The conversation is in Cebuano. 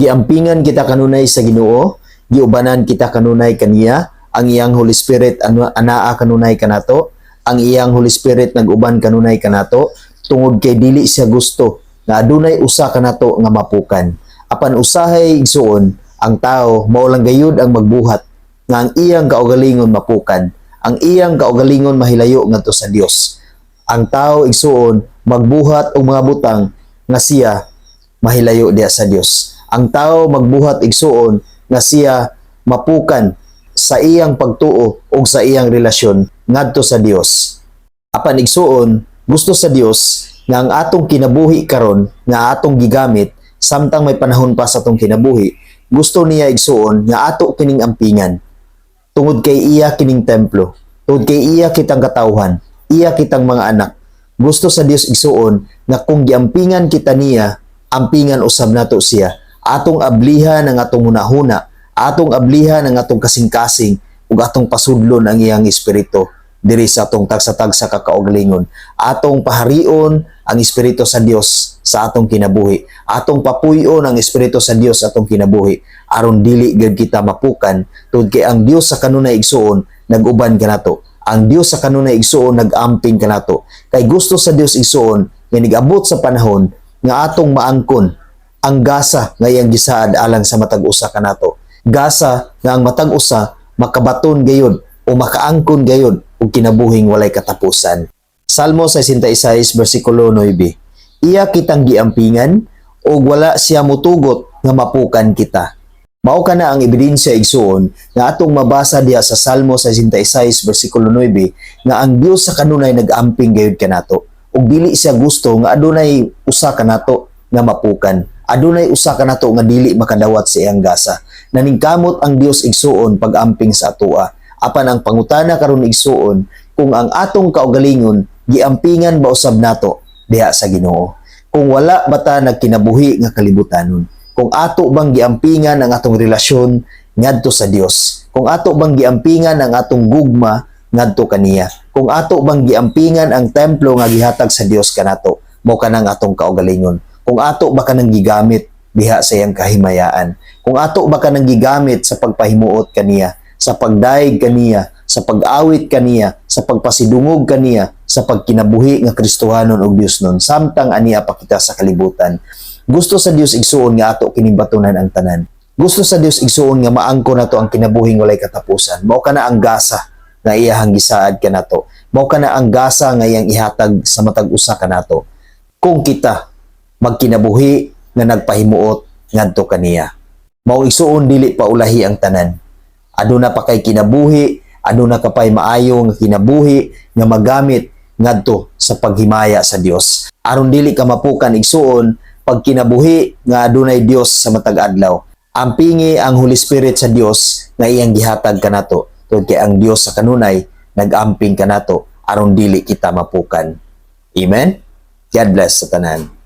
Giampingan kita kanunay sa Ginoo, giubanan kita kanunay kaniya, ang iyang Holy Spirit anaa kanunay kanato, ang iyang Holy Spirit nag-uban kanunay kanato, tungod kay dili siya gusto nga adunay usa kanato nga mapukan. Apan usahay, igsuon, ang tao mao lang gayud ang magbuhat nga ang iyang kaugalingon mapukan, ang iyang kaugalingon mahilayo ngadto sa Dios. Ang tao, igsuon, magbuhat og mga butang nga siya mahilayo diha sa Dios. Ang tao magbuhat, igsuon, nga siya mapukan sa iyang pagtuo o sa iyang relasyon ngadto sa Dios. Apan, igsuon, gusto sa Dios nga ang atong kinabuhi karon nga atong gigamit samtang may panahon pa sa atong kinabuhi, gusto niya, igsuon, nga ato kining ampingan. Tungod kay iya kining templo, tungod kay iya kitang katawhan, iya kitang mga anak. Gusto sa Dios, igsuon, nga kung giampingan kita niya, ampingan usab nato siya. Atong ablihan ang atong hunahuna, atong ablihan ang atong kasing-kasing ug atong pasudlon ang iyang espiritu diri sa atong tagsa-tagsa ka kaugalingon. Atong paharion ang espiritu sa Dios sa atong kinabuhi. Atong papuy-on ang espiritu sa Dios sa atong kinabuhi aron dili gyud kita mapukan, tungod kay ang Dios sa kanunay, igsuon, nag-uban kanato. Ang Dios sa kanunay, igsuon, nag-amping kanato. Kay gusto sa Dios, igsuon, nga nigabot sa panahon nga atong maangkon ang gasa nga iyang gisaad alang sa matag usa kanato. Gasa nga ang matag usa makabaton gayud o makaangkon gayud og kinabuhing walay katapusan. Salmo 66 bersikulo 9. Iya kitang giampingan ug wala siya mutugot nga mapukan kita. Mao kana ang ebidensya, igsuon, nga atong mabasa diha sa Salmo 66 bersikulo 9 nga ang Dios sa kanunay nag-amping gayud kanato ug dili siya gusto nga adunay usa kanato nga mapukan. Adunay usa kanato nga dili makadawat sa iyang gasa. Naningkamot ang Dios, igsuon, pag-amping sa atoa. Apan ang pangutana karon, igsuon, kung ang atong kaugalingon giampingan ba usab nato diha sa Ginoo. Kung wala ba ta nagkinabuhi nga kalibutanon? Kung ato bang giampingan ang atong relasyon ngadto sa Dios? Kung ato bang giampingan ang atong gugma ngadto kaniya? Kung ato bang giampingan ang templo nga gihatag sa Dios kanato? Mao kanang atong kaugalingon. Kung ato ba kanang gigamit diha sa iyang kahimayaan? Kung ato ba kanang gigamit sa pagpahimuot kaniya, sa pagdayeg kaniya, sa pag-awit kaniya, sa pagpasidungog kaniya, sa pagkinabuhi nga Kristohanon ug Diosnon samtang ania pa kita sa kalibutan? Gusto sa Dios, igsuon, nga ato kining batunan ang tanan. Gusto sa Dios, igsuon, nga maangko nato ang kinabuhing walay katapusan. Mao kana ang gasa nga iyahang gisaad kanato. Mao kana ang gasa nga iyang ihatag sa matag usa kanato. Kung kita magkinabuhi nga nagpahimuot ngadto kaniya. Mao, igsuon, dili pa ulahi ang tanan. Aduna pa kay kinabuhi, aduna ka pay maayo nga kinabuhi nga magamit ngadto sa paghimaya sa Dios. Aron dili ka mapukan, igsuon, pagkinabuhi nga adunay Dios sa matag adlaw. Ampingi ang Holy Spirit sa Dios nga iyang gihatag kanato. Tungod kay ang Dios sa kanunay nagamping kanato aron dili kita mapukan. Amen. God bless sa tanan.